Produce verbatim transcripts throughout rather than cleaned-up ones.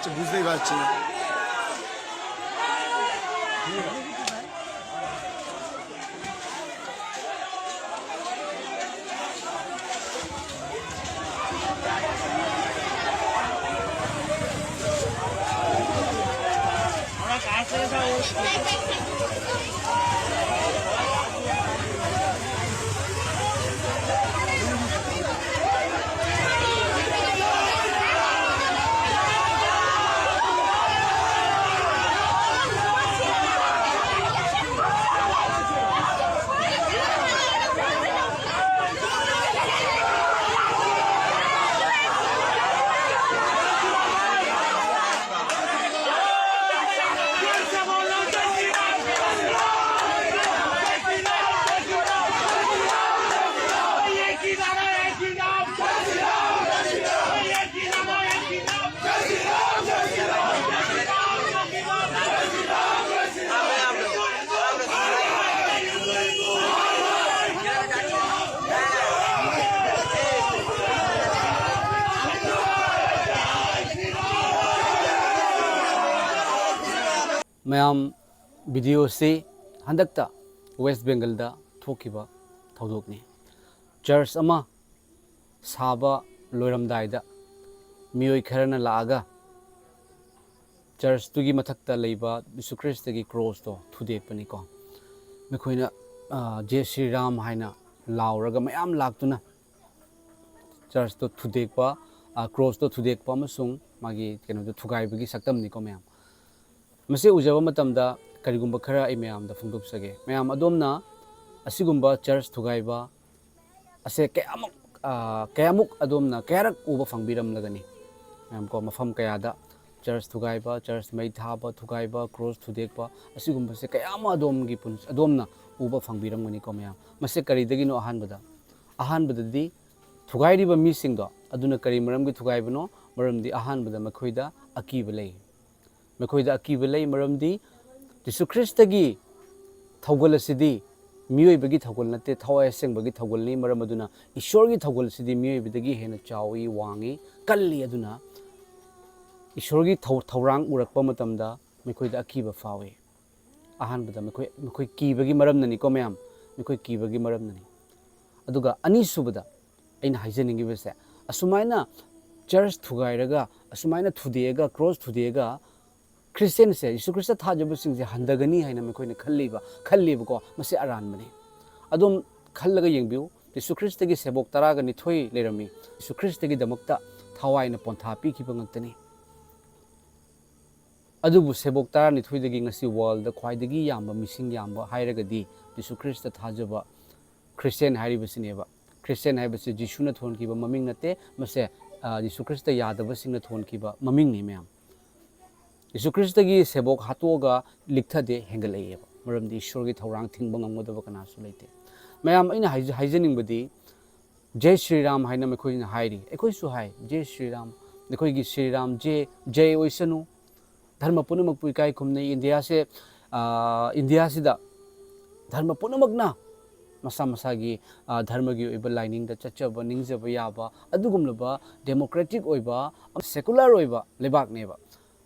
বুঝতেই পারছি না। ꯃꯌꯥꯝ, ꯚꯤꯗꯤꯑꯣꯁꯤ ꯍꯟꯗꯛꯇ ꯋꯦꯁ ꯕꯦꯡꯒꯜꯗ ꯊꯣꯛꯈꯤꯕ ꯊꯧꯗꯣꯛꯅꯤ꯫ ꯆꯔꯆ ꯑꯃ ꯁꯥꯕ ꯂꯣꯏꯔꯝꯗꯥꯏꯗ ꯃꯤꯑꯣꯏ ꯈꯔꯅ ꯂꯥꯛꯑꯒ ꯆꯔꯆꯇꯨꯒꯤ ꯃꯊꯛꯇ ꯂꯩꯕ ꯌꯤꯁꯨ ꯈ꯭ꯔꯤꯁꯇꯒꯤ ꯀ꯭ꯔꯣꯁꯇꯣ ꯊꯨꯗꯦꯛꯄꯅꯤꯀꯣ꯫ ꯃꯈꯣꯏꯅ, ꯑ, "ꯖꯦ ꯁ꯭ꯔꯤ ꯔꯥꯝ" ꯍꯥꯏꯅ ꯂꯥꯎꯔꯒ ꯃꯌꯥꯝ ꯂꯥꯛꯇꯨꯅ ꯆꯔꯆꯇꯣ ꯊꯨꯗꯦꯛꯄ, ꯑ, ꯀ꯭ꯔꯣꯁꯇꯣ ꯊꯨꯗꯦꯛꯄ ꯑꯃꯁꯨꯡ ꯃꯥꯒꯤ ꯀꯩꯅꯣꯗꯣ ꯊꯨꯒꯥꯏꯕꯒꯤ ꯁꯛꯇꯝꯅꯤꯀꯣ ꯃꯌꯥꯝ꯫ ꯃꯁꯤ ꯎꯖꯕ ꯃꯇꯝꯗ ꯀꯔꯤꯒꯨꯝꯕ ꯈꯔ ꯑꯩ ꯃꯌꯥꯝꯗ ꯐꯣꯡꯗꯣꯛꯆꯒꯦ꯫ ꯃꯌꯥꯝ ꯑꯗꯣꯝꯅ ꯑꯁꯤꯒꯨꯝꯕ ꯆꯔꯆ ꯊꯨꯒꯥꯏꯕ ꯑꯁꯦ ꯀꯌꯥꯃꯨꯛ, ꯑ, ꯀꯌꯥꯃꯨꯛ ꯑꯗꯣꯝꯅ ꯀꯌꯥꯔꯛ ꯎꯕ ꯐꯪꯕꯤꯔꯝꯂꯒꯅꯤ? ꯃꯌꯥꯝ ꯀꯣ, ꯃꯐꯝ ꯀꯌꯥꯗ ꯆꯔꯆ ꯊꯨꯒꯥꯏꯕ, ꯆꯔꯆ ꯃꯩ ꯊꯥꯕ, ꯊꯨꯒꯥꯏꯕ, ꯀ꯭ꯔꯣꯁ ꯊꯨꯗꯦꯛꯄ, ꯑꯁꯤꯒꯨꯝꯕꯁꯦ ꯀꯌꯥ ꯑꯃ ꯑꯗꯣꯝꯒꯤ ꯄꯨꯟꯁꯤ, ꯑꯗꯣꯝꯅ ꯎꯕ ꯐꯪꯕꯤꯔꯝꯒꯅꯤꯀꯣ ꯃꯌꯥꯝ꯫ ꯃꯁꯤ ꯀꯔꯤꯗꯒꯤꯅꯣ? ꯑꯍꯥꯟꯕꯗ, ꯑꯍꯥꯟꯕꯗꯗꯤ ꯊꯨꯒꯥꯏꯔꯤꯕ ꯃꯤꯁꯤꯡꯗꯣ ꯑꯗꯨꯅ ꯀꯔꯤ ꯃꯔꯝꯒꯤ ꯊꯨꯒꯥꯏꯕꯅꯣ? ꯃꯔꯝꯗꯤ ꯑꯍꯥꯟꯕꯗ ꯃꯈꯣꯏꯗ ꯑꯀꯤꯕ ꯂꯩ꯫ ꯃꯈꯣꯏꯗ ꯑꯀꯤꯕ ꯂꯩ, ꯃꯔꯝꯗꯤ ꯖꯤꯁꯨ ꯈ꯭ꯔꯤꯁꯇꯒꯤ ꯊꯧꯒꯜ ꯑꯁꯤꯗꯤ ꯃꯤꯑꯣꯏꯕꯒꯤ ꯊꯧꯒꯜ ꯅꯠꯇꯦ, ꯊꯋꯥꯏ ꯑꯁꯦꯡꯕꯒꯤ ꯊꯧꯒꯜꯅꯤ꯫ ꯃꯔꯝ ꯑꯗꯨꯅ ꯏꯁꯣꯔꯒꯤ ꯊꯧꯒꯜ ꯑꯁꯤꯗꯤ ꯃꯤꯑꯣꯏꯕꯗꯒꯤ ꯍꯦꯟꯅ ꯆꯥꯎꯏ, ꯋꯥꯡꯏ, ꯀꯜꯂꯤ꯫ ꯑꯗꯨꯅ ꯏꯁꯣꯔꯒꯤ ꯊꯧ-, ꯊꯧꯔꯥꯡ ꯎꯔꯛꯄ ꯃꯇꯝꯗ ꯃꯈꯣꯏꯗ ꯑꯀꯤꯕ ꯐꯥꯎꯏ꯫ ꯑꯍꯥꯟꯕꯗ ꯃꯈꯣꯏ, ꯃꯈꯣꯏ ꯀꯤꯕꯒꯤ ꯃꯔꯝꯅꯅꯤꯀꯣ ꯃꯌꯥꯝ, ꯃꯈꯣꯏ ꯀꯤꯕꯒꯤ ꯃꯔꯝꯅꯅꯤ꯫ ꯑꯗꯨꯒ ꯑꯅꯤꯁꯨꯕꯗ ꯑꯩꯅ ꯍꯥꯏꯖꯅꯤꯡꯉꯤꯕꯁꯦ, ꯑꯁꯨꯃꯥꯏꯅ ꯆꯔꯆ ꯊꯨꯒꯥꯏꯔꯒ, ꯑꯁꯨꯃꯥꯏꯅ ꯊꯨꯗꯦꯛꯑꯒ, ꯀ꯭ꯔꯣꯁ ꯊꯨꯗꯦꯛꯑꯒ, ꯈ꯭ꯔꯤꯁꯇꯤꯌꯥꯟꯁꯦ, ꯌꯤꯁꯨ ꯈ꯭ꯔꯤꯁꯇ ꯊꯥꯖꯕꯁꯤꯡꯁꯦ ꯍꯟꯊꯒꯅꯤ ꯍꯥꯏꯅ ꯃꯈꯣꯏꯅ ꯈꯜꯂꯤꯕ, ꯈꯜꯂꯤꯕꯀꯣ, ꯃꯁꯤ ꯑꯔꯥꯟꯕꯅꯤ꯫ ꯑꯗꯨꯝ ꯈꯜꯂꯒ ꯌꯦꯡꯕꯤꯌꯨ, ꯌꯤꯁꯨ ꯈ꯭ꯔꯤꯁꯇꯒꯤ ꯁꯦꯕꯣꯛ ꯇꯔꯥꯒ ꯅꯤꯊꯣꯏ ꯂꯩꯔꯝꯃꯤ, ꯌꯤꯁꯨ ꯈ꯭ꯔꯤꯁꯇꯒꯤꯗꯃꯛꯇ ꯊꯋꯥꯏꯅ ꯄꯣꯟꯊꯥ ꯄꯤꯈꯤꯕ ꯉꯥꯛꯇꯅꯤ꯫ ꯑꯗꯨꯕꯨ ꯁꯦꯕꯣꯛ ꯇꯔꯥꯅꯤꯊꯣꯏꯗꯒꯤ ꯉꯁꯤ ꯋꯥꯔꯜꯗ ꯈ꯭ꯋꯥꯏꯗꯒꯤ ꯌꯥꯝꯕ, ꯃꯤꯁꯤꯡ ꯌꯥꯝꯕ ꯍꯥꯏꯔꯒꯗꯤ ꯌꯤꯁꯨ ꯈ꯭ꯔꯤꯁꯇ ꯊꯥꯖꯕ ꯈ꯭ꯔꯤꯁꯇꯤꯌꯥꯟ ꯍꯥꯏꯔꯤꯕꯁꯤꯅꯦꯕ꯫ ꯈ꯭ꯔꯤꯁꯇꯤꯌꯥꯟ ꯍꯥꯏꯕꯁꯤ ꯖꯤꯁꯨꯅ ꯊꯣꯟꯈꯤꯕ ꯃꯃꯤꯡ ꯅꯠꯇꯦ, ꯃꯁꯦ, ꯑ, ꯌꯤꯁꯨ ꯈ꯭ꯔꯤꯁꯇ ꯌꯥꯗꯕꯁꯤꯡꯅ ꯊꯣꯟꯈꯤꯕ ꯃꯃꯤꯡꯅꯤ ꯃꯌꯥꯝ꯫ ꯌꯤꯁꯨ ꯈ꯭ꯔꯤꯁꯇꯒꯤ ꯁꯦꯕꯣꯛ ꯍꯥꯠꯇꯣꯛꯑꯒ ꯂꯤꯛꯊꯗꯦ, ꯍꯦꯟꯒꯠꯂꯛꯑꯦꯕ꯫ ꯃꯔꯝꯗꯤ ꯏꯁꯣꯔꯒꯤ ꯊꯧꯔꯥꯡ ꯊꯤꯡꯕ ꯉꯝꯒꯗꯕ ꯀꯅꯥꯁꯨ ꯂꯩꯇꯦ꯫ ꯃꯌꯥꯝ, ꯑꯩꯅ ꯍꯥꯏꯖ-, ꯍꯥꯏꯖꯅꯤꯡꯕꯗꯤ, "ꯖꯦ ꯁ꯭ꯔꯤꯔꯥꯝ" ꯍꯥꯏꯅ ꯃꯈꯣꯏꯅ ꯍꯥꯏꯔꯤ꯫ ꯑꯩꯈꯣꯏꯁꯨ ꯍꯥꯏ, "ꯖꯦ ꯁ꯭ꯔꯤꯔꯥꯝ"꯫ ꯑꯩꯈꯣꯏꯒꯤ ꯁ꯭ꯔꯤꯔꯥꯝ ꯖꯦ, ꯖꯦ ꯑꯣꯏꯁꯅꯨ꯫ ꯙꯔꯃ ꯄꯨꯝꯅꯃꯛꯄꯨ ꯏꯀꯥꯏ ꯈꯨꯝꯅꯩ꯫ ꯏꯟꯗꯤꯌꯥꯁꯦ, ꯑ, ꯏꯟꯗꯤꯌꯥꯁꯤꯗ ꯙꯔꯃ ꯄꯨꯝꯅꯃꯛꯅ ꯃꯁꯥ ꯃꯁꯥꯒꯤ, ꯑ, ꯙꯔꯃꯒꯤ ꯑꯣꯏꯕ ꯂꯥꯏꯅꯤꯡꯗ ꯆꯠꯆꯕ, ꯅꯤꯡꯖꯕ ꯌꯥꯕ, ꯑꯗꯨꯒꯨꯝꯂꯕ democratic ꯑꯣꯏꯕ, secular ꯑꯣꯏꯕ ꯂꯩꯕꯥꯛꯅꯦꯕ꯫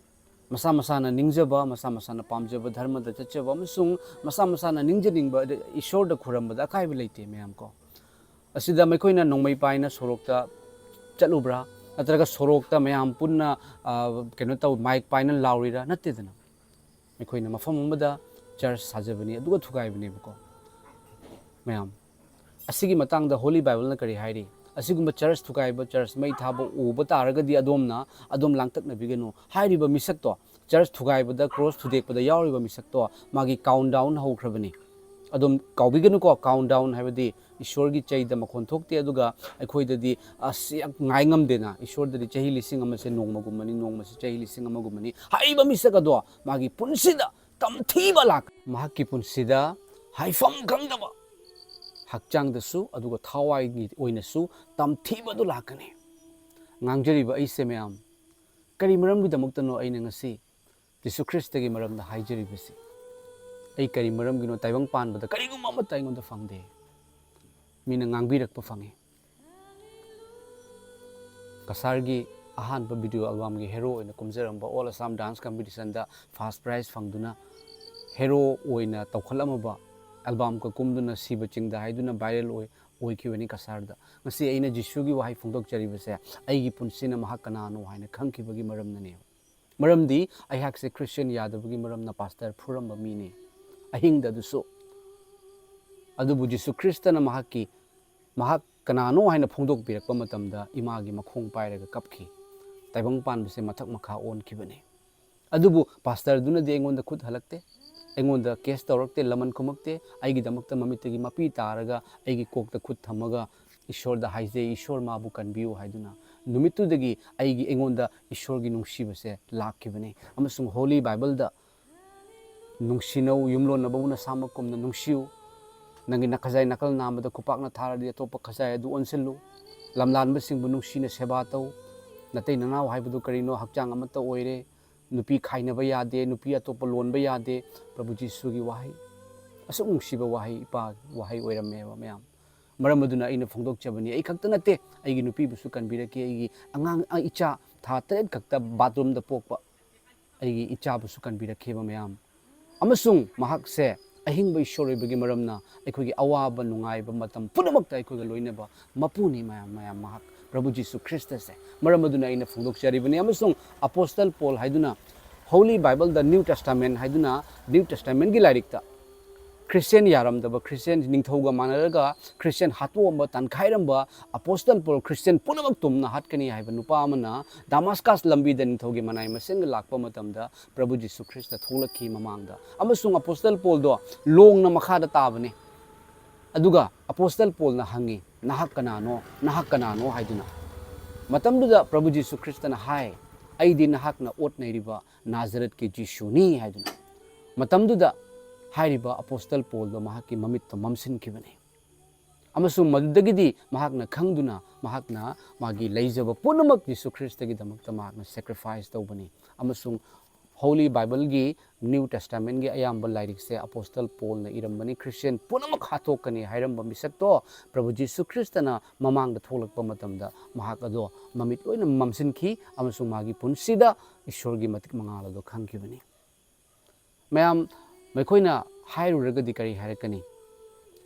ꯃꯁꯥ ꯃꯁꯥꯅ ꯅꯤꯡꯖꯕ, ꯃꯁꯥ ꯃꯁꯥꯅ ꯄꯥꯝꯖꯕ ꯙꯔꯃꯗ ꯆꯠꯆꯕ ꯑꯃꯁꯨꯡ ꯃꯁꯥ ꯃꯁꯥꯅ ꯅꯤꯡꯖꯅꯤꯡꯕ ꯏꯁꯣꯔꯗ ꯈꯨꯔꯝꯕꯗ ꯑꯀꯥꯏꯕ ꯂꯩꯇꯦ ꯃꯌꯥꯝ ꯀꯣ꯫ ꯑꯁꯤꯗ ꯃꯈꯣꯏꯅ ꯅꯣꯡꯃꯩ ꯄꯥꯏꯅ ꯁꯣꯔꯣꯛꯇ ꯆꯠꯂꯨꯕ꯭ꯔꯥ? ꯅꯠꯇ꯭ꯔꯒ ꯁꯣꯔꯣꯛꯇ ꯃꯌꯥꯝ ꯄꯨꯟꯅ, ꯑ, ꯀꯩꯅꯣ ꯇꯧ, ꯃꯥꯏꯛ ꯄꯥꯏꯅ ꯂꯥꯎꯔꯤꯔꯥ? ꯅꯠꯇꯦꯗꯅ꯫ ꯑꯩꯈꯣꯏꯅ ꯃꯐꯝ ꯑꯃꯗ ꯆꯔꯆ ꯁꯥꯖꯕꯅꯤ, ꯑꯗꯨꯒ ꯊꯨꯒꯥꯏꯕꯅꯦꯕꯀꯣ꯫ ꯃꯌꯥꯝ, ꯑꯁꯤꯒꯤ ꯃꯇꯥꯡꯗ ꯍꯣꯂꯤ ꯕꯥꯏꯕꯜꯅ ꯀꯔꯤ ꯍꯥꯏꯔꯤ? ꯑꯁꯤꯒꯨꯝꯕ ꯆꯔꯆ ꯊꯨꯒꯥꯏꯕ, ꯆꯔꯆ ꯃꯩ ꯊꯥꯕ ꯎꯕ ꯇꯥꯔꯒꯗꯤ ꯑꯗꯣꯝꯅ, ꯑꯗꯣꯝ ꯂꯥꯡꯇꯛꯅꯕꯤꯒꯅꯨ꯫ ꯍꯥꯏꯔꯤꯕ ꯃꯤꯁꯛꯇꯣ, ꯆꯔꯆ ꯊꯨꯒꯥꯏꯕꯗ, ꯀ꯭ꯔꯣꯁ ꯊꯨꯗꯦꯛꯄꯗ ꯌꯥꯎꯔꯤꯕ ꯃꯤꯁꯛꯇꯣ, ꯃꯥꯒꯤ countdown ꯍꯧꯈ꯭ꯔꯕꯅꯤ꯫ ꯑꯗꯨꯝ ꯀꯥꯎꯕꯤꯒꯅꯨꯀꯣ, countdown ꯍꯥꯏꯕꯗꯤ ꯏꯁꯣꯔꯒꯤ ꯆꯩꯗ ꯃꯈꯣꯟ ꯊꯣꯛꯇꯦ, ꯑꯗꯨꯒ ꯑꯩꯈꯣꯏꯗꯗꯤ ꯑꯁ ꯌꯥꯝ ꯉꯥꯏ ꯉꯝꯗꯦꯅ꯫ ꯏꯁꯣꯔꯗꯗꯤ ꯆꯍꯤ ꯂꯤꯁꯤꯡ ꯑꯃꯁꯦ ꯅꯣꯡꯃꯒꯨꯝꯕꯅꯤ, ꯅꯣꯡꯃꯁꯤ ꯆꯍꯤ ꯂꯤꯁꯤꯡ ꯑꯃꯒꯨꯝꯕꯅꯤ꯫ ꯍꯥꯏꯔꯤꯕ ꯃꯤꯁꯛ ꯑꯗꯣ ꯃꯥꯒꯤ ꯄꯨꯟꯁꯤꯗ ꯇꯝꯊꯤꯕ ꯂꯥꯛ-, ꯃꯍꯥꯛꯀꯤ ꯄꯨꯟꯁꯤꯗ ꯍꯥꯏꯐꯝ ꯈꯪꯗꯕ, ꯍꯛꯆꯥꯡꯗꯁꯨ ꯑꯗꯨꯒ ꯊꯋꯥꯏꯒꯤ ꯑꯣꯏꯅꯁꯨ ꯇꯝꯊꯤꯕꯗꯨ ꯂꯥꯛꯀꯅꯤ꯫ ꯉꯥꯡꯖꯔꯤꯕ ꯑꯩꯁꯦ ꯃꯌꯥꯝ, ꯀꯔꯤ ꯃꯔꯝꯒꯤꯗꯃꯛꯇꯅꯣ ꯑꯩꯅ ꯉꯁꯤ ꯖꯤꯁꯨ ꯈ꯭ꯔꯤꯁꯇꯒꯤ ꯃꯔꯝꯗ ꯍꯥꯏꯖꯔꯤꯕꯁꯤ? ꯑꯩ ꯀꯔꯤ ꯃꯔꯝꯒꯤꯅꯣ ꯇꯥꯏꯕꯪ ꯄꯥꯟꯕꯗ ꯀꯔꯤꯒꯨꯝꯕ ꯑꯃꯠꯇ ꯑꯩꯉꯣꯟꯗ ꯐꯪꯗꯦ? ꯃꯤꯅ ꯉꯥꯡꯕꯤꯔꯛꯄ ꯐꯪꯉꯤ꯫ ꯀꯁꯥꯔꯒꯤ ꯑꯍꯥꯟꯕ video albumꯒꯤ hero ꯑꯣꯏꯅ ꯀꯨꯝꯖꯔꯝꯕ All Assam Dance Competitionꯗ first prize ꯐꯪꯗꯨꯅ hero ꯑꯣꯏꯅ ꯇꯧꯈꯠꯂꯝꯃꯕ albumꯒ ꯀꯨꯝꯗꯨꯅ ꯁꯤꯕ ꯆꯤꯡꯗ ꯍꯥꯏꯗꯨꯅ viral ꯑꯣꯏ ꯑꯣꯏꯈꯤꯕꯅꯤ ꯀꯁꯥꯔꯗ꯫ ꯉꯁꯤ ꯑꯩꯅ ꯖꯤꯁꯨꯒꯤ ꯋꯥꯍꯩ ꯐꯣꯡꯗꯣꯛꯆꯔꯤꯕꯁꯦ ꯑꯩꯒꯤ ꯄꯨꯟꯁꯤꯅ ꯃꯍꯥꯛ ꯀꯅꯥꯅꯣ ꯍꯥꯏꯅ ꯈꯪꯈꯤꯕꯒꯤ ꯃꯔꯝꯅꯅꯦꯕ꯫ ꯃꯔꯝꯗꯤ ꯑꯩꯍꯥꯛꯁꯦ Christian ꯌꯥꯗꯕꯒꯤ ꯃꯔꯝꯅ pastor ꯐꯨꯔꯝꯕ ꯃꯤꯅꯤ, ꯑꯍꯤꯡꯗ ꯑꯗꯨꯁꯨ꯫ ꯑꯗꯨꯕꯨ ꯖꯤꯁꯨ ꯈ꯭ꯔꯤꯁꯇꯅ ꯃꯍꯥꯛꯀꯤ, ꯃꯍꯥꯛ ꯀꯅꯥꯅꯣ ꯍꯥꯏꯅ ꯐꯣꯡꯗꯣꯛꯄꯤꯔꯛꯄ ꯃꯇꯝꯗ ꯏꯃꯥꯒꯤ ꯃꯈꯣꯡ ꯄꯥꯏꯔꯒ ꯀꯞꯈꯤ꯫ ꯇꯥꯏꯕꯪ ꯄꯥꯟꯕꯁꯦ ꯃꯊꯛ ꯃꯈꯥ ꯑꯣꯟꯈꯤꯕꯅꯤ꯫ ꯑꯗꯨꯕꯨ pastorꯗꯨꯅꯗꯤ ꯑꯩꯉꯣꯟꯗ ꯈꯨꯠ ꯍꯜꯂꯛꯇꯦ, ꯑꯩꯉꯣꯟꯗ case ꯇꯧꯔꯛꯇꯦ, ꯂꯃꯟ ꯈꯨꯝꯃꯛꯇꯦ꯫ ꯑꯩꯒꯤꯗꯃꯛꯇ ꯃꯃꯤꯠꯇꯒꯤ ꯃꯄꯤ ꯇꯥꯔꯒ ꯑꯩꯒꯤ ꯀꯣꯛꯇ ꯈꯨꯠ ꯊꯝꯃꯒ ꯏꯁꯣꯔꯗ ꯍꯥꯏꯖꯩ, "ꯏꯁꯣꯔ, ꯃꯥꯕꯨ ꯀꯟꯕꯤꯌꯨ" ꯍꯥꯏꯗꯨꯅ꯫ ꯅꯨꯃꯤꯠꯇꯨꯗꯒꯤ ꯑꯩꯒꯤ, ꯑꯩꯉꯣꯟꯗ ꯏꯁꯣꯔꯒꯤ ꯅꯨꯡꯁꯤꯕꯁꯦ ꯂꯥꯛꯈꯤꯕꯅꯤ꯫ ꯑꯃꯁꯨꯡ Holy Bibleꯗ "ꯅꯨꯡꯁꯤꯅꯧ, ꯌꯨꯝꯂꯣꯟꯅꯕꯕꯨ ꯅꯁꯥꯃꯛꯀꯨꯝꯅ ꯅꯨꯡꯁꯤꯌꯨ꯫ ꯅꯪꯒꯤ ꯅꯈꯖꯥꯏ ꯅꯥꯀꯜ ꯅꯥꯝꯃꯗ ꯈꯨꯄꯥꯛꯅ ꯊꯥꯔꯗꯤ ꯑꯇꯣꯞꯄ ꯈꯖꯥꯏ ꯑꯗꯨ ꯑꯣꯟꯁꯤꯜꯂꯨ꯫ ꯂꯝꯂꯥꯟꯕꯁꯤꯡꯕꯨ ꯅꯨꯡꯁꯤꯅ ꯁꯦꯕꯥ ꯇꯧ꯫ ꯅꯇꯩ ꯅꯅꯥꯎ ꯍꯥꯏꯕꯗꯨ ꯀꯔꯤꯅꯣ? ꯍꯛꯆꯥꯡ ꯑꯃꯠꯇ ꯑꯣꯏꯔꯦ꯫ ꯅꯨꯄꯤ ꯈꯥꯏꯅꯕ ꯌꯥꯗꯦ, ꯅꯨꯄꯤ ꯑꯇꯣꯞꯄ ꯂꯣꯟꯕ ꯌꯥꯗꯦ"꯫ ꯄ꯭ꯔꯚꯨ ꯖꯤꯁꯨꯒꯤ ꯋꯥꯍꯩ, ꯑꯁꯨꯛ ꯅꯨꯡꯁꯤꯕ ꯋꯥꯍꯩ, ꯏꯄꯥ ꯋꯥꯍꯩ ꯑꯣꯏꯔꯝꯃꯦꯕ ꯃꯌꯥꯝ꯫ ꯃꯔꯝ ꯑꯗꯨꯅ ꯑꯩꯅ ꯐꯣꯡꯗꯣꯛꯆꯕꯅꯤ꯫ ꯑꯩ ꯈꯛꯇ ꯅꯠꯇꯦ, ꯑꯩꯒꯤ ꯅꯨꯄꯤꯕꯨꯁꯨ ꯀꯟꯕꯤꯔꯛꯈꯤ, ꯑꯩꯒꯤ ꯑꯉꯥꯡ, ꯑ, ꯏꯆꯥ ꯊꯥ ꯇꯔꯦꯠ ꯈꯛꯇ bathroomꯗ ꯄꯣꯛꯄ ꯑꯩꯒꯤ ꯏꯆꯥꯕꯨꯁꯨ ꯀꯟꯕꯤꯔꯛꯈꯤꯕ ꯃꯌꯥꯝ꯫ ꯑꯃꯁꯨꯡ ꯃꯍꯥꯛꯁꯦ ꯑꯍꯤꯡꯕ ꯏꯁꯣꯔ ꯑꯣꯏꯕꯒꯤ ꯃꯔꯝꯅ ꯑꯩꯈꯣꯏꯒꯤ ꯑꯋꯥꯕ ꯅꯨꯡꯉꯥꯏꯕ ꯃꯇꯝ ꯄꯨꯝꯅꯃꯛꯇ ꯑꯩꯈꯣꯏꯒ ꯂꯣꯏꯅꯕ ꯃꯄꯨꯅꯤ ꯃꯌꯥꯝ, ꯃꯌꯥꯝ ꯃꯍꯥꯛ ꯄ꯭ꯔꯚꯨ ꯖꯤꯁꯨ ꯈ꯭ꯔꯤꯁꯇꯁꯦ꯫ ꯃꯔꯝ ꯑꯗꯨꯅ ꯑꯩꯅ ꯐꯣꯡꯗꯣꯛꯆꯔꯤꯕꯅꯤ꯫ ꯑꯃꯁꯨꯡ Apostle Paul ꯍꯥꯏꯗꯨꯅ Holy Bibleꯗ New Testament ꯍꯥꯏꯗꯨꯅ New Testamentꯀꯤ ꯂꯥꯏꯔꯤꯛꯇ Christian ꯌꯥꯔꯝꯗꯕ, Christian ꯅꯤꯡꯊꯧꯒ ꯃꯥꯟꯅꯔꯒ Christian ꯍꯥꯠꯇꯣꯛꯑꯝꯕ, ꯇꯥꯟꯈꯥꯏꯔꯝꯕ Apostle Paul, Christian ꯄꯨꯝꯅꯃꯛ ꯇꯨꯝꯅ ꯍꯥꯠꯀꯅꯤ ꯍꯥꯏꯕ ꯅꯨꯄꯥ ꯑꯃꯅ ꯗꯥꯃꯥꯁꯀꯁ ꯂꯝꯕꯤꯗ ꯅꯤꯡꯊꯧꯒꯤ ꯃꯅꯥꯏ ꯃꯁꯤꯟꯒ ꯂꯥꯛꯄ ꯃꯇꯝꯗ ꯄ꯭ꯔꯚꯨ ꯖꯤꯁꯨ ꯈ꯭ꯔꯤꯁꯇ ꯊꯣꯛꯂꯛꯈꯤ ꯃꯃꯥꯡꯗ꯫ ꯑꯃꯁꯨꯡ Apostle Paulꯗꯣ ꯂꯣꯡꯅ ꯃꯈꯥꯗ ꯇꯥꯕꯅꯤ꯫ ꯑꯗꯨꯒ Apostle Paulꯅ ꯍꯪꯉꯤ, "ꯅꯍꯥꯛ ꯀꯅꯥꯅꯣ? ꯅꯍꯥꯛ ꯀꯅꯥꯅꯣ?" ꯍꯥꯏꯗꯨꯅ꯫ ꯃꯇꯝꯗꯨꯗ ꯄ꯭ꯔꯚꯨ ꯖꯤꯁꯨ ꯈ꯭ꯔꯤꯁꯇꯅ ꯍꯥꯏ, "ꯑꯩꯗꯤ ꯅꯍꯥꯛꯅ ꯑꯣꯠꯅꯔꯤꯕ ꯅꯥꯖꯔꯦꯠꯀꯤ ꯖꯤꯁꯨꯅꯤ" ꯍꯥꯏꯗꯨꯅ꯫ ꯃꯇꯝꯗꯨꯗ ꯍꯥꯏꯔꯤꯕ Apostle Paulꯗꯣ ꯃꯍꯥꯛꯀꯤ ꯃꯃꯤꯠꯇꯣ ꯃꯝꯁꯤꯟꯈꯤꯕꯅꯤ꯫ ꯑꯃꯁꯨꯡ ꯃꯗꯨꯗꯒꯤꯗꯤ ꯃꯍꯥꯛꯅ ꯈꯪꯗꯨꯅ ꯃꯍꯥꯛꯅ ꯃꯥꯒꯤ ꯂꯩꯖꯕ ꯄꯨꯝꯅꯃꯛ ꯖꯤꯁꯨ ꯈ꯭ꯔꯤꯁꯇꯒꯤꯗꯃꯛꯇ ꯃꯍꯥꯛꯅ sacrifice ꯇꯧꯕꯅꯤ꯫ ꯑꯃꯁꯨꯡ Holy Bibleꯒꯤ New Testamentꯒꯤ ꯑꯌꯥꯝꯕ ꯂꯥꯏꯔꯤꯛꯁꯦ ꯑꯄꯣꯁꯇꯜ ꯄꯣꯜꯅ ꯏꯔꯝꯕꯅꯤ꯫ ꯈ꯭ꯔꯤꯁꯇꯤꯌꯥꯟ ꯄꯨꯝꯅꯃꯛ ꯍꯥꯠꯇꯣꯛꯀꯅꯤ ꯍꯥꯏꯔꯝꯕ ꯃꯤꯁꯛꯇꯣ ꯄ꯭ꯔꯚꯨ ꯖꯤꯁꯨ ꯈ꯭ꯔꯤꯁꯇꯅ ꯃꯃꯥꯡꯗ ꯊꯣꯛꯂꯛꯄ ꯃꯇꯝꯗ ꯃꯍꯥꯛ ꯑꯗꯣ ꯃꯃꯤꯠ ꯂꯣꯏꯅ ꯃꯝꯁꯤꯟꯈꯤ ꯑꯃꯁꯨꯡ ꯃꯥꯒꯤ ꯄꯨꯟꯁꯤꯗ ꯏꯁꯣꯔꯒꯤ ꯃꯇꯤꯛ ꯃꯉꯥꯜ ꯑꯗꯣ ꯈꯪꯈꯤꯕꯅꯤ꯫ ꯃꯌꯥꯝ, ꯃꯈꯣꯏꯅ ꯍꯥꯏꯔꯨꯔꯒꯗꯤ ꯀꯔꯤ ꯍꯥꯏꯔꯛꯀꯅꯤ?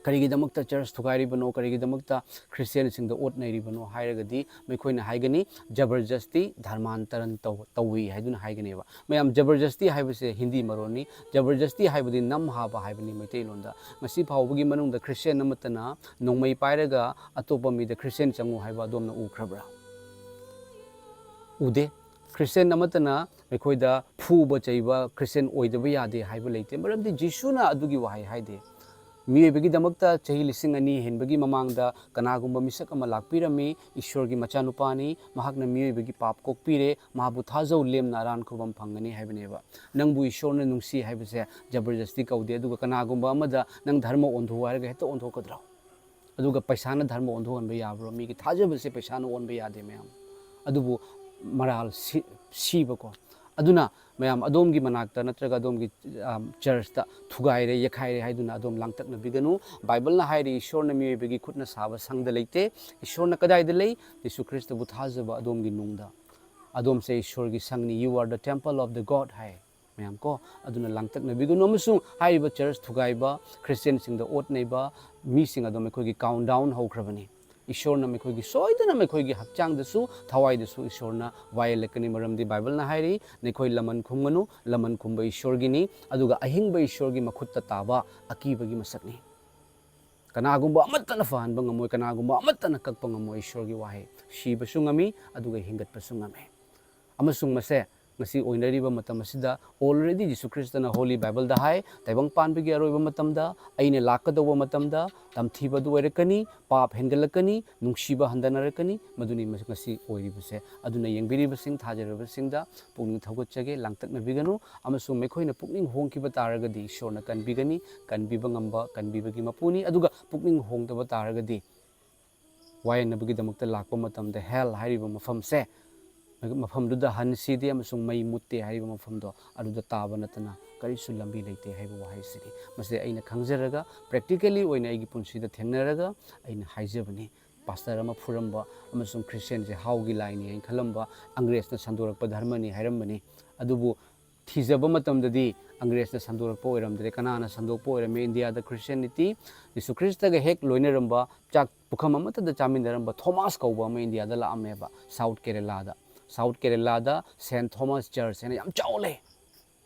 ꯀꯔꯤꯒꯤꯗꯃꯛꯇ ꯆꯔꯆ ꯊꯨꯒꯥꯏꯔꯤꯕꯅꯣ? ꯀꯔꯤꯒꯤꯗꯃꯛꯇ ꯈ꯭ꯔꯤꯁꯇꯤꯌꯥꯟꯁꯤꯡꯗ ꯑꯣꯠ ꯅꯩꯔꯤꯕꯅꯣ ꯍꯥꯏꯔꯒꯗꯤ ꯃꯈꯣꯏꯅ ꯍꯥꯏꯒꯅꯤ, "ꯖꯕꯔꯖꯁꯇꯤ ꯙꯔꯃꯥꯟꯇꯔꯟ ꯇꯧ-, ꯇꯧꯏ" ꯍꯥꯏꯗꯨꯅ ꯍꯥꯏꯒꯅꯦꯕ꯫ ꯃꯌꯥꯝ, ꯖꯕꯔꯖꯁꯇꯤ ꯍꯥꯏꯕꯁꯦ ꯍꯤꯟꯗꯤ ꯃꯔꯣꯟꯅꯤ꯫ ꯖꯕꯔꯖꯁꯇꯤ ꯍꯥꯏꯕꯗꯤ ꯅꯝꯍꯥꯕ ꯍꯥꯏꯕꯅꯤ ꯃꯩꯇꯩꯂꯣꯟꯗ꯫ ꯉꯁꯤ ꯐꯥꯎꯕꯒꯤ ꯃꯅꯨꯡꯗ ꯈ꯭ꯔꯤꯁꯇꯤꯌꯥꯟ ꯑꯃꯠꯇꯅ ꯅꯣꯡꯃꯩ ꯄꯥꯏꯔꯒ ꯑꯇꯣꯞꯄ ꯃꯤꯗ "ꯈ꯭ꯔꯤꯁꯇꯤꯌꯥꯟ ꯆꯪꯉꯨ" ꯍꯥꯏꯕ ꯑꯗꯣꯝꯅ ꯎꯈ꯭ꯔꯕ꯭ꯔꯥ? ꯎꯗꯦ꯫ ꯈ꯭ꯔꯤꯁꯇꯤꯌꯥꯟ ꯑꯃꯠꯇꯅ ꯑꯩꯈꯣꯏꯗ ꯐꯨꯕ ꯆꯩꯕ, ꯈ꯭ꯔꯤꯁꯇꯤꯌꯥꯟ ꯑꯣꯏꯗꯕ ꯌꯥꯗꯦ ꯍꯥꯏꯕ ꯂꯩꯇꯦ꯫ ꯃꯔꯝꯗꯤ ꯖꯤꯁꯨꯅ ꯑꯗꯨꯒꯤ ꯋꯥꯍꯩ ꯍꯥꯏꯗꯦ꯫ ꯃꯤꯑꯣꯏꯕꯒꯤꯗꯃꯛꯇ ꯆꯍꯤ ꯂꯤꯁꯤꯡ ꯑꯅꯤ ꯍꯦꯟꯕꯒꯤ ꯃꯃꯥꯡꯗ ꯀꯅꯥꯒꯨꯝꯕ ꯃꯤꯁꯛ ꯑꯃ ꯂꯥꯛꯄꯤꯔꯝꯃꯤ, ꯏꯁꯣꯔꯒꯤ ꯃꯆꯥꯅꯨꯄꯥꯅꯤ, ꯃꯍꯥꯛꯅ ꯃꯤꯑꯣꯏꯕꯒꯤ ꯄꯥꯞ ꯀꯣꯛꯄꯤꯔꯦ, ꯃꯍꯥꯛꯄꯨ ꯊꯥꯖꯧ, ꯂꯦꯝꯅ ꯑꯔꯥꯟ ꯈꯨꯕꯝ ꯐꯪꯒꯅꯤ ꯍꯥꯏꯕꯅꯦꯕ꯫ ꯅꯪꯕꯨ ꯏꯁꯣꯔꯅ ꯅꯨꯡꯁꯤ ꯍꯥꯏꯕꯁꯦ ꯖꯕꯔꯖꯁꯇꯤ ꯀꯧꯗꯦ꯫ ꯑꯗꯨꯒ ꯀꯅꯥꯒꯨꯝꯕ ꯑꯃꯗ ꯅꯪ ꯙꯔꯃ ꯑꯣꯟꯊꯣꯛꯎ ꯍꯥꯏꯔꯒ ꯍꯦꯛꯇ ꯑꯣꯟꯊꯣꯛꯀꯗ꯭ꯔꯣ? ꯑꯗꯨꯒ ꯄꯩꯁꯥꯅ ꯙꯔꯃ ꯑꯣꯟꯊꯣꯛꯍꯟꯕ ꯌꯥꯕ꯭ꯔꯣ? ꯃꯤꯒꯤ ꯊꯥꯖꯕꯁꯦ ꯄꯩꯁꯥꯅ ꯑꯣꯟꯕ ꯌꯥꯗꯦ, ꯃꯌꯥꯝ꯫ ꯑꯗꯨꯕꯨ ꯃꯔꯥꯜ ꯁꯤ-, ꯁꯤꯕꯀꯣ꯫ ꯑꯗꯨꯅ ꯃꯌꯥꯝ, ꯑꯗꯣꯝꯒꯤ ꯃꯅꯥꯛꯇ ꯅꯠꯇ꯭ꯔꯒ ꯑꯗꯣꯝꯒꯤ, ꯑꯝ, ꯆꯔꯆꯇ ꯊꯨꯒꯥꯏꯔꯦ, ꯌꯦꯛꯈꯥꯏꯔꯦ ꯍꯥꯏꯗꯨꯅ ꯑꯗꯣꯝ ꯂꯥꯡꯇꯛꯅꯕꯤꯒꯅꯨ꯫ ꯕꯥꯏꯕꯜꯅ ꯍꯥꯏꯔꯤ, ꯏꯁꯣꯔꯅ ꯃꯤꯑꯣꯏꯕꯒꯤ ꯈꯨꯠꯅ ꯁꯥꯕ ꯁꯪꯗ ꯂꯩꯇꯦ꯫ ꯏꯁꯣꯔꯅ ꯀꯗꯥꯏꯗ ꯂꯩ? ꯌꯤꯁꯨ ꯈ꯭ꯔꯤꯁꯇꯕꯨ ꯊꯥꯖꯕ ꯑꯗꯣꯝꯒꯤ ꯅꯨꯡꯗ꯫ ꯑꯗꯣꯝꯁꯦ ꯏꯁꯣꯔꯒꯤ ꯁꯪꯅꯤ, "You are the temple of the God" ꯍꯥꯏ꯫ ꯃꯌꯥꯝ ꯀꯣ, ꯑꯗꯨꯅ ꯂꯥꯡꯇꯛꯅꯕꯤꯒꯅꯨ꯫ ꯑꯃꯁꯨꯡ ꯍꯥꯏꯔꯤꯕ ꯆꯔꯆ ꯊꯨꯒꯥꯏꯕ, ꯈ꯭ꯔꯤꯁꯇꯤꯌꯥꯟꯁꯤꯡꯗ ꯑꯣꯠ ꯅꯩꯕ ꯃꯤꯁꯤꯡ ꯑꯗꯣ ꯃꯈꯣꯏꯒꯤ countdown ꯍꯧꯈ꯭ꯔꯕꯅꯤ꯫ ꯏꯁꯣꯔꯅ ꯃꯈꯣꯏꯒꯤ, ꯁꯣꯏꯗꯅ ꯃꯈꯣꯏꯒꯤ ꯍꯛꯆꯥꯡꯗꯁꯨ, ꯊꯋꯥꯏꯗꯁꯨ ꯏꯁꯣꯔꯅ ꯋꯥꯌꯦꯜꯂꯛꯀꯅꯤ꯫ ꯃꯔꯝꯗꯤ ꯕꯥꯏꯕꯜꯅ ꯍꯥꯏꯔꯤ, "ꯅꯈꯣꯏ ꯂꯃꯟ ꯈꯨꯝꯒꯅꯨ, ꯂꯃꯟ ꯈꯨꯝꯕ ꯏꯁꯣꯔꯒꯤꯅꯤ, ꯑꯗꯨꯒ ꯑꯍꯤꯡꯕ ꯏꯁꯣꯔꯒꯤ ꯃꯈꯨꯠꯇ ꯇꯥꯕ ꯑꯀꯤꯕꯒꯤ ꯃꯁꯛꯅꯤ"꯫ ꯀꯅꯥꯒꯨꯝꯕ ꯑꯃꯠꯇꯅ ꯐꯍꯟꯕ ꯉꯝꯃꯣꯏ, ꯀꯅꯥꯒꯨꯝꯕ ꯑꯃꯠꯇꯅ ꯀꯛꯄ ꯉꯝꯃꯣꯏ ꯏꯁꯣꯔꯒꯤ ꯋꯥꯍꯩ꯫ ꯁꯤꯕꯁꯨ ꯉꯝꯃꯤ, ꯑꯗꯨꯒ ꯍꯤꯡꯒꯠꯄꯁꯨ ꯉꯝꯃꯤ꯫ ꯑꯃꯁꯨꯡ ꯃꯁꯦ ꯉꯁꯤ ꯑꯣꯏꯅꯔꯤꯕ ꯃꯇꯝ ꯑꯁꯤꯗ already ꯖꯤꯁꯨ ꯈ꯭ꯔꯤꯁꯇꯅ Holy Bibleꯗ ꯍꯥꯏ, "ꯇꯥꯏꯕꯪ ꯄꯥꯟꯕꯒꯤ ꯑꯔꯣꯏꯕ ꯃꯇꯝꯗ, ꯑꯩꯅ ꯂꯥꯛꯀꯗꯧꯕ ꯃꯇꯝꯗ, ꯇꯝꯊꯤꯕ ꯑꯗꯨ ꯑꯣꯏꯔꯛꯀꯅꯤ, ꯄꯥꯞ ꯍꯦꯟꯒꯠꯂꯛꯀꯅꯤ, ꯅꯨꯡꯁꯤꯕ ꯍꯟꯊꯅꯔꯛꯀꯅꯤ"꯫ ꯃꯗꯨꯅꯤ ꯃꯁ-, ꯉꯁꯤ ꯑꯣꯏꯔꯤꯕꯁꯦ꯫ ꯑꯗꯨꯅ ꯌꯦꯡꯕꯤꯔꯤꯕꯁꯤꯡ, ꯊꯥꯖꯔꯤꯕꯁꯤꯡꯗ ꯄꯨꯛꯅꯤꯡ ꯊꯧꯒꯠꯆꯒꯦ, ꯂꯥꯡꯇꯛꯅꯕꯤꯒꯅꯨ꯫ ꯑꯃꯁꯨꯡ ꯃꯈꯣꯏꯅ ꯄꯨꯛꯅꯤꯡ ꯍꯣꯡꯈꯤꯕ ꯇꯥꯔꯒꯗꯤ ꯏꯁꯣꯔꯅ ꯀꯟꯕꯤꯒꯅꯤ, ꯀꯟꯕꯤꯕ ꯉꯝꯕ, ꯀꯟꯕꯤꯕꯒꯤ ꯃꯄꯨꯅꯤ꯫ ꯑꯗꯨꯒ ꯄꯨꯛꯅꯤꯡ ꯍꯣꯡꯗꯕ ꯇꯥꯔꯒꯗꯤ ꯋꯥꯌꯦꯟꯅꯕꯒꯤꯗꯃꯛꯇ ꯂꯥꯛꯄ ꯃꯇꯝꯗ hell ꯍꯥꯏꯔꯤꯕ ꯃꯐꯝꯁꯦ ꯃꯐꯝꯗꯨꯗ ꯍꯟ ꯁꯤꯗꯦ ꯑꯃꯁꯨꯡ ꯃꯩ ꯃꯨꯠꯇꯦ ꯍꯥꯏꯔꯤꯕ ꯃꯐꯝꯗꯣ, ꯑꯗꯨꯗ ꯇꯥꯕ ꯅꯠꯇꯅ ꯀꯔꯤꯁꯨ ꯂꯝꯕꯤ ꯂꯩꯇꯦ ꯍꯥꯏꯕ ꯋꯥꯍꯩꯁꯤꯅꯤ꯫ ꯃꯁꯤ ꯑꯩꯅ ꯈꯪꯖꯔꯒ, practically ꯑꯣꯏꯅ ꯑꯩꯒꯤ ꯄꯨꯟꯁꯤꯗ ꯊꯦꯡꯅꯔꯒ ꯑꯩꯅ ꯍꯥꯏꯖꯕꯅꯤ꯫ ꯄꯥꯁꯇꯔ ꯑꯃ ꯐꯨꯔꯝꯕ ꯑꯃꯁꯨꯡ ꯈ꯭ꯔꯤꯁꯇꯤꯌꯥꯟꯁꯦ ꯍꯥꯎꯒꯤ ꯂꯥꯏꯅꯤ ꯍꯥꯏꯅ ꯈꯜꯂꯝꯕ, ꯑꯪꯒ꯭ꯔꯦꯖꯅ ꯁꯟꯗꯣꯔꯛꯄ ꯙꯔꯃꯅꯤ ꯍꯥꯏꯔꯝꯕꯅꯤ꯫ ꯑꯗꯨꯕꯨ ꯊꯤꯖꯕ ꯃꯇꯝꯗꯗꯤ ꯑꯪꯒ꯭ꯔꯦꯖꯅ ꯁꯟꯗꯣꯔꯛꯄ ꯑꯣꯏꯔꯝꯗ꯭ꯔꯦ꯫ ꯀꯅꯥꯅ ꯁꯟꯗꯣꯛꯄ ꯑꯣꯏꯔꯝꯃꯦ? ꯏꯟꯗꯤꯌꯥꯗ ꯈ꯭ꯔꯤꯁꯇꯤꯌꯥꯅꯤꯇꯤ, ꯖꯤꯁꯨ ꯈ꯭ꯔꯤꯁꯇꯒ ꯍꯦꯛ ꯂꯣꯏꯅꯔꯝꯕ, ꯆꯥꯛ ꯄꯨꯈꯝ ꯑꯃꯠꯇꯗ ꯆꯥꯃꯤꯟꯅꯔꯝꯕ ꯊꯣꯃꯥꯁ ꯀꯧꯕ ꯑꯃ ꯏꯟꯗꯤꯌꯥꯗ ꯂꯥꯛꯑꯝꯃꯦꯕ, ꯁꯥꯎꯠ ꯀꯦꯔꯦꯂꯥꯗ꯫ ꯁꯥꯎꯠ ꯀꯦꯔꯦꯂꯥꯗ ꯁꯦꯟꯠ ꯊꯣꯃꯥꯁ ꯆꯔꯆ ꯍꯥꯏꯅ ꯌꯥꯝ ꯆꯥꯎꯅ ꯂꯩ꯫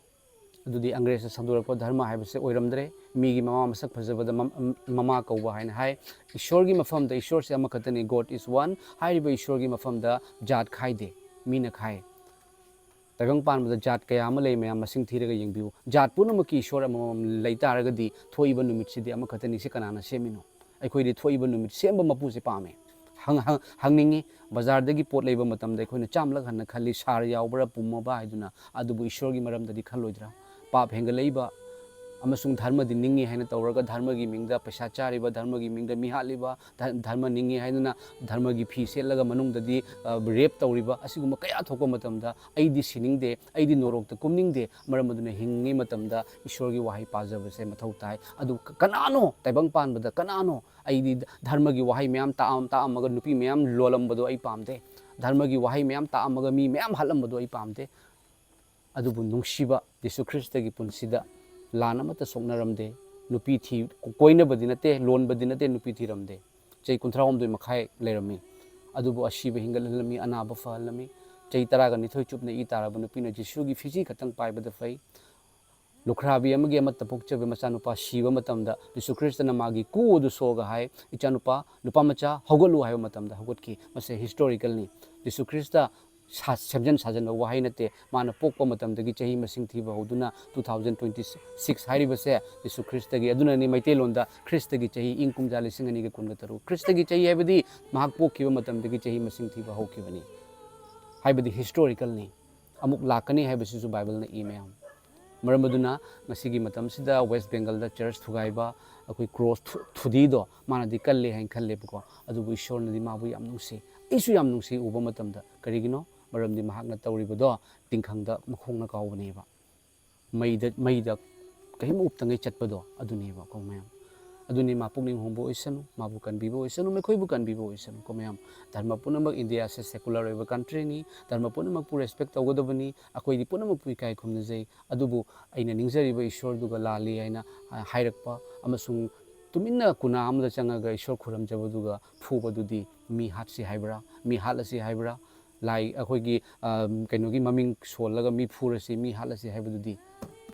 ꯑꯗꯨꯗꯤ ꯑꯪꯒ꯭ꯔꯦꯖꯅ ꯁꯟꯗꯣꯔꯛꯄ ꯙꯔꯃ ꯍꯥꯏꯕꯁꯦ ꯑꯣꯏꯔꯝꯗ꯭ꯔꯦ꯫ ꯃꯤꯒꯤ ꯃꯃꯥ ꯃꯁꯛ ꯐꯖꯕꯗ ꯃꯝ-, ꯃꯃꯥ ꯀꯧꯕ ꯍꯥꯏꯅ ꯍꯥꯏ꯫ ꯏꯁꯣꯔꯒꯤ ꯃꯐꯝꯗ ꯏꯁꯣꯔꯁꯦ ꯑꯃꯈꯛꯇꯅꯤ, God is one꯫ ꯍꯥꯏꯔꯤꯕ ꯏꯁꯣꯔꯒꯤ ꯃꯐꯝꯗ ꯖꯥꯠ ꯈꯥꯏꯗꯦ, ꯃꯤꯅ ꯈꯥꯏ꯫ ꯇꯥꯏꯕꯪ ꯄꯥꯟꯕꯗ ꯖꯥꯠ ꯀꯌꯥ ꯑꯃ ꯂꯩ, ꯃꯌꯥꯝ ꯃꯁꯤꯡ ꯊꯤꯔꯒ ꯌꯦꯡꯕꯤꯌꯨ꯫ ꯖꯥꯠ ꯄꯨꯝꯅꯃꯛꯀꯤ ꯏꯁꯣꯔ ꯑꯃꯃꯝ ꯂꯩ ꯇꯥꯔꯒꯗꯤ ꯊꯣꯛꯏꯕ ꯅꯨꯃꯤꯠꯁꯤꯗꯤ ꯑꯃꯈꯛꯇꯅꯤ꯫ ꯁꯤ ꯀꯅꯥꯅ ꯁꯦꯝꯃꯤꯅꯣ? ꯑꯩꯈꯣꯏꯗꯤ ꯊꯣꯛꯏꯕ ꯅꯨꯃꯤꯠ ꯁꯦꯝꯕ ꯃꯄꯨꯁꯦ ꯄꯥꯝꯃꯦ꯫ ꯍꯪ-, ꯍꯪ-, ꯍꯪꯅꯤꯡꯉꯤ, ꯕꯖꯥꯔꯗꯒꯤ ꯄꯣꯠ ꯂꯩꯕ ꯃꯇꯝꯗ ꯑꯩꯈꯣꯏꯅ ꯆꯥꯝꯂꯛ ꯍꯟꯅ ꯈꯜꯂꯤ, ꯁꯥꯔ ꯌꯥꯎꯕ꯭ꯔꯥ, ꯄꯨꯝꯃꯕ ꯍꯥꯏꯗꯨꯅ꯫ ꯑꯗꯨꯕꯨ ꯏꯁꯣꯔꯒꯤ ꯃꯔꯝꯗꯗꯤ ꯈꯜꯂꯣꯏꯗ꯭ꯔꯥ? ꯄꯥꯞ ꯍꯦꯟꯒꯠꯂꯛꯏꯕ ꯑꯃꯁꯨꯡ ꯙꯔꯃꯗꯤ ꯅꯤꯡꯉꯤ ꯍꯥꯏꯅ ꯇꯧꯔꯒ ꯙꯔꯃꯒꯤ ꯃꯤꯡꯗ ꯄꯩꯁꯥ ꯆꯥꯔꯤꯕ, ꯙꯔꯃꯒꯤ ꯃꯤꯡꯗ ꯃꯤ ꯍꯥꯠꯂꯤꯕ, ꯙ-, ꯙꯔꯃ ꯅꯤꯡꯉꯤ ꯍꯥꯏꯗꯨꯅ ꯙꯔꯃꯒꯤ ꯐꯤ ꯁꯦꯠꯂꯒ ꯃꯅꯨꯡꯗꯗꯤ, ꯑ, ꯔꯦꯞ ꯇꯧꯔꯤꯕ, ꯑꯁꯤꯒꯨꯝꯕ ꯀꯌꯥ ꯊꯣꯛꯄ ꯃꯇꯝꯗ ꯑꯩꯗꯤ ꯁꯤꯅꯤꯡꯗꯦ, ꯑꯩꯗꯤ ꯅꯣꯔꯣꯛꯇ ꯀꯨꯝꯅꯤꯡꯗꯦ꯫ ꯃꯔꯝ ꯑꯗꯨꯅ ꯍꯤꯡꯉꯤꯉꯩ ꯃꯇꯝꯗ ꯏꯁꯣꯔꯒꯤ ꯋꯥꯍꯩ ꯄꯥꯖꯕꯁꯦ ꯃꯊꯧ ꯇꯥꯏ꯫ ꯑꯗꯨ ꯀ-, ꯀꯅꯥꯅꯣ ꯇꯥꯏꯕꯪ ꯄꯥꯟꯕꯗ ꯀꯅꯥꯅꯣ? ꯑꯩꯗꯤ ꯙ-, ꯙꯔꯃꯒꯤ ꯋꯥꯍꯩ ꯃꯌꯥꯝ ꯇꯥꯛꯑꯝ-, ꯇꯥꯛꯑꯝꯃꯒ ꯅꯨꯄꯤ ꯃꯌꯥꯝ ꯂꯣꯜꯂꯝꯕꯗꯣ ꯑꯩ ꯄꯥꯝꯗꯦ꯫ ꯙꯔꯃꯒꯤ ꯋꯥꯍꯩ ꯃꯌꯥꯝ ꯇꯥꯛꯑꯝꯃꯒ ꯃꯤ ꯃꯌꯥꯝ ꯍꯥꯠꯂꯝꯕꯗꯣ ꯑꯩ ꯄꯥꯝꯗꯦ꯫ ꯑꯗꯨꯕꯨ ꯅꯨꯡꯁꯤꯕ ꯖꯤꯁꯨ ꯈ꯭ꯔꯤꯁꯇꯒꯤ ꯄꯨꯟꯁꯤꯗ ꯂꯥꯟ ꯑꯃꯠꯇ ꯁꯣꯛꯅꯔꯝꯗꯦ꯫ ꯅꯨꯄꯤ ꯊꯤ-, ꯀꯣꯏꯅꯕꯗꯤ ꯅꯠꯇꯦ, ꯂꯣꯟꯕꯗꯤ ꯅꯠꯇꯦ, ꯅꯨꯄꯤ ꯊꯤꯔꯝꯗꯦ꯫ ꯆꯍꯤ ꯀꯨꯟꯊ꯭ꯔꯥ ꯍꯨꯝꯗꯣꯏ ꯃꯈꯥꯏ ꯂꯩꯔꯝꯃꯤ꯫ ꯑꯗꯨꯕꯨ ꯑꯁꯤꯕ ꯍꯤꯡꯒꯠꯍꯜꯂꯝꯃꯤ, ꯑꯅꯥꯕ ꯐꯍꯜꯂꯝꯃꯤ꯫ ꯆꯍꯤ ꯇꯔꯥꯒ ꯅꯤꯊꯣꯏ ꯆꯨꯞꯅ ꯏ ꯇꯥꯔꯕ ꯅꯨꯄꯤꯅ ꯖꯤꯁꯨꯒꯤ ꯐꯤꯖꯤ ꯈꯛꯇꯪ ꯄꯥꯏꯕꯗ ꯐꯩ꯫ ꯂꯨꯈ꯭ꯔꯥꯕꯤ ꯑꯃꯒꯤ ꯑꯃꯠꯇ ꯄꯣꯛꯆꯕ ꯃꯆꯥꯅꯨꯄꯥ ꯁꯤꯕ ꯃꯇꯝꯗ ꯖꯤꯁꯨ ꯈ꯭ꯔꯤꯁꯇꯅ ꯃꯥꯒꯤ ꯀꯨ ꯑꯗꯨ ꯁꯣꯛꯑꯒ ꯍꯥꯏ, "ꯏꯆꯥꯅꯨꯄꯥ, ꯅꯨꯄꯥ ꯃꯆꯥ, ꯍꯧꯒꯠꯂꯨ" ꯍꯥꯏꯕ ꯃꯇꯝꯗ ꯍꯧꯒꯠꯈꯤ꯫ ꯃꯁꯤ ꯍꯤꯁꯇꯣꯔꯤꯀꯦꯜꯅꯤ꯫ ꯖꯤꯁꯨ ꯈ꯭ꯔꯤꯁꯇ ꯁꯥ-, ꯁꯦꯝꯖꯤꯟ ꯁꯥꯖꯤꯟꯕ ꯋꯥꯍꯩ ꯅꯠꯇꯦ꯫ ꯃꯥꯅ ꯄꯣꯛꯄ ꯃꯇꯝꯗꯒꯤ ꯆꯍꯤ ꯃꯁꯤꯡ ꯊꯤꯕ ꯍꯧꯗꯨꯅ two thousand twenty six ꯍꯥꯏꯔꯤꯕꯁꯦ ꯖꯤꯁꯨ ꯈ꯭ꯔꯤꯁꯇꯒꯤ, ꯑꯗꯨꯅꯅꯤ ꯃꯩꯇꯩꯂꯣꯟꯗ ꯈ꯭ꯔꯤꯁꯇꯒꯤ ꯆꯍꯤ ꯏꯪ ꯀꯨꯝꯖꯥ ꯂꯤꯁꯤꯡ ꯑꯅꯤꯒ ꯀꯨꯟꯒ ꯇꯔꯨꯛ꯫ ꯈ꯭ꯔꯤꯁꯇꯒꯤ ꯆꯍꯤ ꯍꯥꯏꯕꯗꯤ ꯃꯍꯥꯛ ꯄꯣꯛꯈꯤꯕ ꯃꯇꯝꯗꯒꯤ ꯆꯍꯤ ꯃꯁꯤꯡ ꯊꯤꯕ ꯍꯧꯈꯤꯕꯅꯤ꯫ ꯍꯥꯏꯕꯗꯤ ꯍꯤꯁꯇꯣꯔꯤꯀꯦꯜꯅꯤ꯫ ꯑꯃꯨꯛ ꯂꯥꯛꯀꯅꯤ ꯍꯥꯏꯕꯁꯤꯁꯨ ꯕꯥꯏꯕꯜꯅ ꯏ ꯃꯌꯥꯝ꯫ ꯃꯔꯝ ꯑꯗꯨꯅ ꯉꯁꯤꯒꯤ ꯃꯇꯝꯁꯤꯗ ꯋꯦꯁ ꯕꯦꯡꯒꯜꯗ ꯆꯔꯆ ꯊꯨꯒꯥꯏꯕ, ꯑꯩꯈꯣꯏ ꯀ꯭ꯔꯣꯁ ꯊꯨ-, ꯊꯨꯗꯦꯛꯏꯗꯣ ꯃꯥꯅꯗꯤ ꯀꯜꯂꯦ ꯍꯥꯏꯅ ꯈꯜꯂꯦꯕꯀꯣ꯫ ꯑꯗꯨꯕꯨ ꯏꯁꯣꯔꯅꯗꯤ ꯃꯥꯕꯨ ꯌꯥꯝ ꯅꯨꯡꯁꯤ꯫ ꯑꯩꯁꯨ ꯌꯥꯝ ꯅꯨꯡꯁꯤ ꯎꯕ ꯃꯇꯝꯗ꯫ ꯀꯔꯤꯒꯤꯅꯣ? ꯃꯔꯝꯗꯤ ꯃꯍꯥꯛꯅ ꯇꯧꯔꯤꯕꯗꯣ ꯇꯤꯡꯈꯪꯗ ꯃꯈꯣꯡꯅ ꯀꯥꯎꯕꯅꯦꯕ꯫ ꯃꯩꯗ ꯃꯩꯗ ꯀꯔꯤꯝ ꯎꯞꯇꯉꯩ ꯆꯠꯄꯗꯣ ꯑꯗꯨꯅꯦꯕꯀꯣ ꯃꯌꯥꯝ꯫ ꯑꯗꯨꯅꯤ ꯃꯥ ꯄꯨꯛꯅꯤꯡ ꯍꯣꯡꯕ ꯑꯣꯏꯁꯅꯨ, ꯃꯥꯕꯨ ꯀꯟꯕꯤꯕ ꯑꯣꯏꯁꯅꯨ, ꯃꯈꯣꯏꯕꯨ ꯀꯟꯕꯤꯕ ꯑꯣꯏꯁꯅꯨꯀꯣ ꯃꯌꯥꯝ꯫ ꯙꯔꯃ ꯄꯨꯝꯅꯃꯛ, ꯏꯟꯗꯤꯌꯥꯁꯦ secular ꯑꯣꯏꯕ countryꯅꯤ, ꯙꯔꯃ ꯄꯨꯝꯅꯃꯛꯄꯨ respect ꯇꯧꯒꯗꯕꯅꯤ, ꯑꯩꯈꯣꯏꯗꯤ ꯄꯨꯝꯅꯃꯛꯄꯨ ꯏꯀꯥꯏ ꯈꯨꯝꯅꯖꯩ꯫ ꯑꯗꯨꯕꯨ ꯑꯩꯅ ꯅꯤꯡꯖꯔꯤꯕ ꯏꯁꯣꯔꯗꯨꯒ ꯂꯥꯜꯂꯤ ꯍꯥꯏꯅ ꯍꯥꯏꯔꯛꯄ ꯑꯃꯁꯨꯡ ꯇꯨꯃꯤꯟꯅ ꯀꯨꯅꯥ ꯑꯃꯗ ꯆꯪꯉꯒ ꯏꯁꯣꯔ ꯈꯨꯔꯨꯝꯖꯕꯗꯨꯒ ꯐꯨꯕꯗꯨꯗꯤ ꯃꯤ ꯍꯥꯠꯁꯤ ꯍꯥꯏꯕ꯭ꯔꯥ, ꯃꯤ ꯍꯥꯠꯂꯁꯤ ꯍꯥꯏꯕ꯭ꯔꯥ, ꯂꯥꯏ ꯑꯩꯈꯣꯏꯒꯤ, ꯑ, ꯀꯩꯅꯣꯒꯤ ꯃꯃꯤꯡ ꯁꯣꯜꯂꯒ ꯃꯤ ꯐꯨꯔꯁꯤ, ꯃꯤ ꯍꯥꯠꯂꯁꯤ ꯍꯥꯏꯕꯗꯨꯗꯤ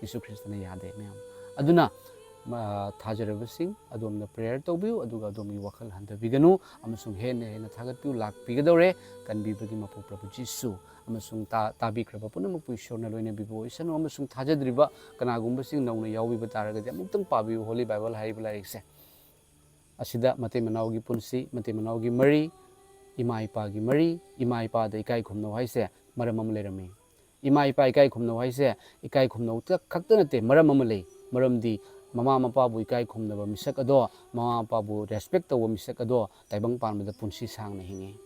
ꯌꯤꯁꯨ ꯈ꯭ꯔꯤꯁꯇꯅ ꯌꯥꯗꯦ ꯃꯌꯥꯝ꯫ ꯑꯗꯨꯅ, ꯑ, ꯊꯥꯖꯔꯕꯁꯤꯡ, ꯑꯗꯣꯝꯅ prayer ꯇꯧꯕꯤꯌꯨ, ꯑꯗꯨꯒ ꯑꯗꯣꯝꯒꯤ ꯋꯥꯈꯜ ꯍꯟꯊꯕꯤꯒꯅꯨ ꯑꯃꯁꯨꯡ ꯍꯦꯟꯅ ꯍꯦꯟꯅ ꯊꯥꯒꯠꯄꯤꯌꯨ꯫ ꯂꯥꯛꯄꯤꯒꯗꯧꯔꯦ ꯀꯟꯕꯤꯕꯒꯤ ꯃꯄꯨ ꯄ꯭ꯔꯚꯨ ꯖꯤꯁꯨ꯫ ꯑꯃꯁꯨꯡ ꯇꯥ-, ꯇꯥꯕꯤꯈ꯭ꯔꯕ ꯄꯨꯝꯅꯃꯛꯄꯨ ꯏꯁꯣꯔꯅ ꯂꯣꯏꯅꯕꯤꯕ ꯑꯣꯏꯁꯅꯨ꯫ ꯑꯃꯁꯨꯡ ꯊꯥꯖꯗ꯭ꯔꯤꯕ ꯀꯅꯥꯒꯨꯝꯕꯁꯤꯡ ꯅꯧꯅ ꯌꯥꯎꯕꯤꯕ ꯇꯥꯔꯒꯗꯤ ꯑꯃꯨꯛꯇꯪ ꯄꯥꯕꯤꯌꯨ Holy Bible ꯍꯥꯏꯔꯤꯕ ꯂꯥꯏꯔꯤꯛꯁꯦ꯫ ꯑꯁꯤꯗ ꯃꯇꯩ ꯃꯅꯥꯎꯒꯤ ꯄꯨꯟꯁꯤ, ꯃꯇꯩ ꯃꯅꯥꯎꯒꯤ ꯃꯔꯤ, ꯏꯃꯥ ꯏꯄꯥꯒꯤ ꯃꯔꯤ, ꯏꯃꯥ ꯏꯄꯥꯗ ꯏꯀꯥꯏ ꯈꯨꯝꯅꯧ ꯍꯥꯏꯁꯦ ꯃꯔꯝ ꯑꯃ ꯂꯩꯔꯝꯃꯤ꯫ ꯏꯃꯥ ꯏꯄꯥ ꯏꯀꯥꯏ ꯈꯨꯝꯅꯧ ꯍꯥꯏꯁꯦ ꯏꯀꯥꯏ ꯈꯨꯝꯅꯧ ꯈꯛꯇ ꯅꯠꯇꯦ, ꯃꯔꯝ ꯑꯃ ꯂꯩ꯫ ꯃꯔꯝꯗꯤ ꯃꯃꯥ ꯃꯄꯥꯕꯨ ꯏꯀꯥꯏ ꯈꯨꯝꯅꯕ ꯃꯤꯁꯛ ꯑꯗꯣ, ꯃꯃꯥ ꯃꯄꯥꯕꯨ respect ꯇꯧꯕ ꯃꯤꯁꯛ ꯑꯗꯣ ꯇꯥꯏꯕꯪ ꯄꯥꯟꯕꯗ ꯄꯨꯟꯁꯤ ꯁꯥꯡꯅ ꯍꯤꯡꯉꯤ꯫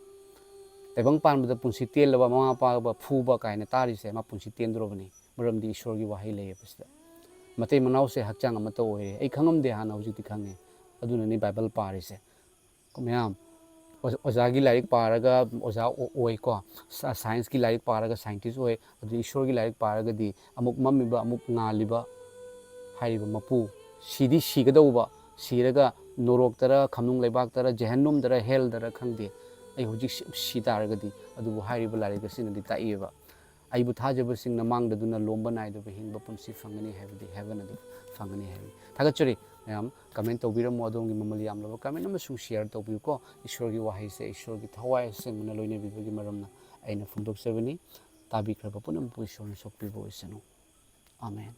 ꯇꯥꯏꯕꯪ ꯄꯥꯟꯕꯗ ꯄꯨꯟꯁꯤ ꯇꯦꯜꯂꯕ, ꯃꯃꯥ ꯃꯄꯥꯕ ꯐꯨꯕ ꯀꯥꯏꯅ ꯇꯥꯔꯤꯁꯦ ꯃꯥ ꯄꯨꯟꯁꯤ ꯇꯦꯟꯗ꯭ꯔꯣꯕꯅꯤ꯫ ꯃꯔꯝꯗꯤ ꯏꯁꯣꯔꯒꯤ ꯋꯥꯍꯩ ꯂꯩꯌꯦꯕ ꯁꯤꯗ꯫ ꯃꯇꯩ ꯃꯅꯥꯎꯁꯦ ꯍꯛꯆꯥꯡ ꯑꯃꯠꯇ ꯑꯣꯏꯔꯦ꯫ ꯑꯩ ꯈꯪꯉꯝꯗꯦ ꯍꯥꯟꯅ, ꯍꯧꯖꯤꯛꯇꯤ ꯈꯪꯉꯦ꯫ ꯑꯗꯨꯅꯅꯤ ꯕꯥꯏꯕꯜ ꯄꯥꯔꯤꯁꯦ꯫ ꯃꯌꯥꯝ, ꯑꯣꯖꯥ-, ꯑꯣꯖꯥꯒꯤ ꯂꯥꯏꯔꯤꯛ ꯄꯥꯔꯒ ꯑꯣꯖꯥ ꯑꯣ-, ꯑꯣꯏꯀꯣ, ꯁꯥ-, ꯁꯥꯏꯟꯁꯀꯤ ꯂꯥꯏꯔꯤꯛ ꯄꯥꯔꯒ scientist ꯑꯣꯏ, ꯑꯗꯨ ꯏꯁꯣꯔꯒꯤ ꯂꯥꯏꯔꯤꯛ ꯄꯥꯔꯒꯗꯤ ꯑꯃꯨꯛ ꯃꯝꯃꯤꯕ, ꯑꯃꯨꯛ ꯉꯥꯜꯂꯤꯕ ꯍꯥꯏꯔꯤꯕ ꯃꯄꯨ, ꯁꯤꯗꯤ ꯁꯤꯒꯗꯧꯕ, ꯁꯤꯔꯒ ꯅꯣꯔꯣꯛꯇꯔ, ꯈꯝꯅꯨꯡ ꯂꯩꯕꯥꯛꯇꯔ, ꯖꯦꯍꯟꯅꯨꯝꯗꯔ, hellꯗꯔ ꯈꯪꯗꯦ, ꯑꯩ ꯍꯧꯖꯤꯛ ꯁꯤ-, ꯁꯤ ꯇꯥꯔꯒꯗꯤ, ꯑꯗꯨꯕꯨ ꯍꯥꯏꯔꯤꯕ ꯂꯥꯏꯔꯤꯛ ꯑꯁꯤꯅꯗꯤ ꯇꯥꯛꯏꯕ꯫ ꯑꯩꯕꯨ ꯊꯥꯖꯕꯁꯤꯡꯅ ꯃꯥꯡꯗꯗꯨꯅ ꯂꯣꯝꯕ ꯅꯥꯏꯗꯕ ꯍꯤꯡꯕ ꯄꯨꯟꯁꯤ ꯐꯪꯒꯅꯤ ꯍꯥꯏꯕꯗꯤ heaven ꯑꯗꯨ ꯐꯪꯒꯅꯤ ꯍꯥꯏꯕꯅꯤ꯫ ꯊꯥꯒꯠꯆꯔꯤ ꯃꯌꯥꯝ, comment ꯇꯧꯕꯤꯔꯝꯃꯨ, ꯑꯗꯣꯝꯒꯤ ꯃꯃꯜ ꯌꯥꯝꯂꯕ comment ꯑꯃꯁꯨꯡ share ꯇꯧꯕꯤꯌꯨꯀꯣ꯫ ꯏꯁꯣꯔꯒꯤ ꯋꯥꯍꯩꯁꯦ ꯏꯁꯣꯔꯒꯤ ꯊꯋꯥꯏ ꯑꯁꯦꯡꯕꯅ ꯂꯣꯏꯅꯕꯤꯕꯒꯤ ꯃꯔꯝꯅ ꯑꯩꯅ ꯐꯣꯡꯗꯣꯛꯆꯕꯅꯤ꯫ ꯇꯥꯕꯤꯈ꯭ꯔꯕ ꯄꯨꯝꯅꯃꯛꯄꯨ ꯏꯁꯣꯔꯅ ꯁꯣꯛꯄꯤꯕ ꯑꯣꯏꯁꯅꯨ꯫ ꯑꯥꯃꯦꯟ꯫